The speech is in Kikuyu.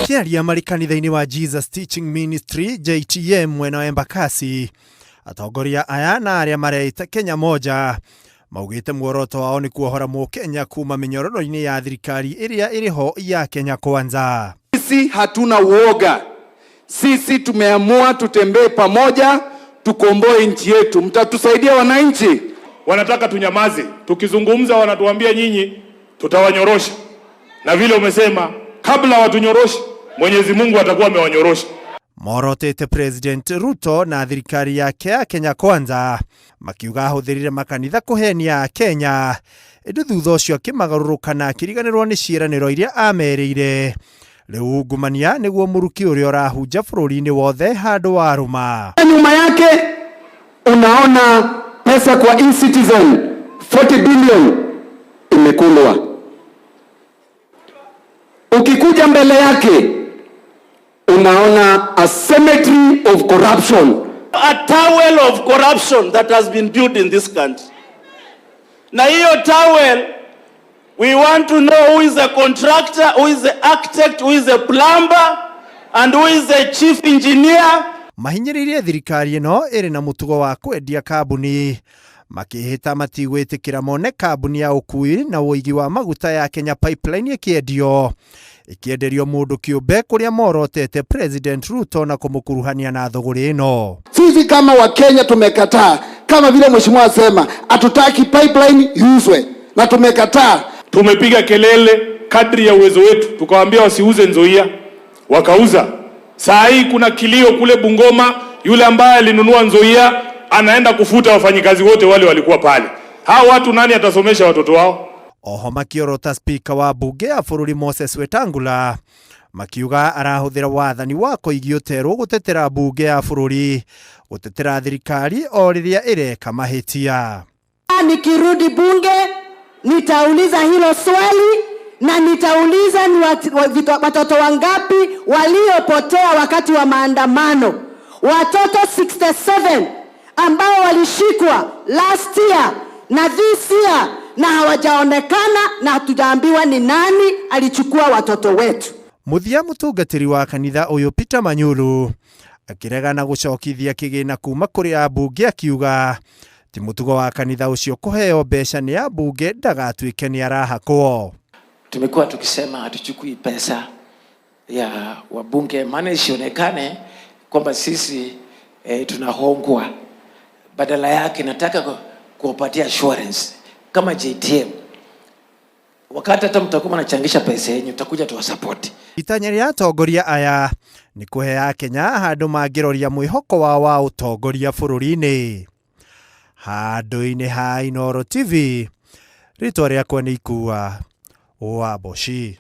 Makĩaria marĩ kanitha-inĩ wa Jesus Teaching Ministry JTM mwena wa Embakasi, atongoria aya na arĩa mareĩta Kenya Moja maugĩte muoroto wao nĩ kuohora mũkenya kuma mĩnyororo-inĩ ya thirikari ĩrĩa ĩrĩ ho ya Kenya Kwanza. Sisi hatuna uoga, sisi tumeamua tutembee pamoja, tukomboe nchi yetu. Mtatusaidia wananchi? Wanataka tunyamaze, tukizungumza wanatuambia nyinyi tutawanyorosha, na vile umesema kabla watunyoroshe, Mwenyezi Mungu atakuwa amewanyorosha. Morotete President Ruto na thirikari yake ya Kenya Kwanza makiuga ahũthĩrire makanitha kũhenia Kenya ĩndĩ thutha ũcio akĩmagarũrũka na akĩriganĩrwo nĩ ciĩranĩro iria amerĩire. Rĩu ungumania nĩguo mũruki ũrĩa ũrahunja bũrũri-inĩ wothe handũ warũma. Nyuma yake unaona pesa kwa eCitizen 40 billion imekulwa. Ukikuja mbele yake unaona a cemetery of corruption. A tower of corruption that has been built in this country. Na hiyo tower, we want to know who is the contractor, who is the architect, who is the plumber, and who is the chief engineer. Mahinyĩrĩirie thirikari ĩno ĩrĩ na mũtugo wa kwendia kambuni makĩhĩta matigwĩtĩkĩra mone kambuni ya ũkui na ũigi wa maguta ya Kenya Pipeline ĩkĩendio ĩkĩenderio mũndũ kĩũmbe kũrĩa morotete President Ruto na kũmũkuruhania na thũgũrĩ ĩno. Sisi kama Wakenya tumekataa, kama vile mheshimiwa asema, hatutaki pipeline iuzwe na tumekataa. Tumepiga kelele kadri ya uwezo wetu, tukawaambia wasiuze Nzoia, wakauza. Saa hii kuna kilio kule Bungoma, yule ambaye alinunua Nzoia anaenda kufuta wafanyikazi wote wale walikuwa pale. Hao watu nani atasomesha watoto wao? Oho makĩorota spika wa bunge ya bũrũri Moses Wetangula makiuga arahũthĩra wathani wa Koigi ũterwo gũtetera bunge ya bũrũri gũtetera thirikari o rĩrĩa ĩreka mahĩtia. Nikirudi bunge nitauliza hilo swali na nitauliza ni watoto wangapi waliopotea wakati wa maandamano. Watoto 67 ambao walishikwa last year na this year na hawajaonekana na hatujaambiwa ni nani alichukua watoto wetu. Mũthia mũtungatĩri wa kanitha ũyũ Peter Manyuru akĩregana gũcokithia kĩgĩna kuma kũrĩ ambunge akiuga ti mũtugo wa kanitha ũcio kũheo mbeca nĩ ambunge ndagatuĩke nĩ arahakwo. Tumekuwa tukisema hatuchukui pesa ya wabunge, maana isionekane kwamba sisi tunahongwa. Badala yake nataka kuwapatia assurance kama JTM, wakati hata mtakuwa mnachangisha pesa yenyu, tutakuja tuwasupport. Itanya rĩa atongoria aya nĩ kũhe akenya handũ mangĩroria mwĩhoko wao wa ũtongoria bũrũri-inĩ. Handũ-inĩ ha Inooro TV, rĩtwa rĩakwa nĩ Ikua wa Mboci.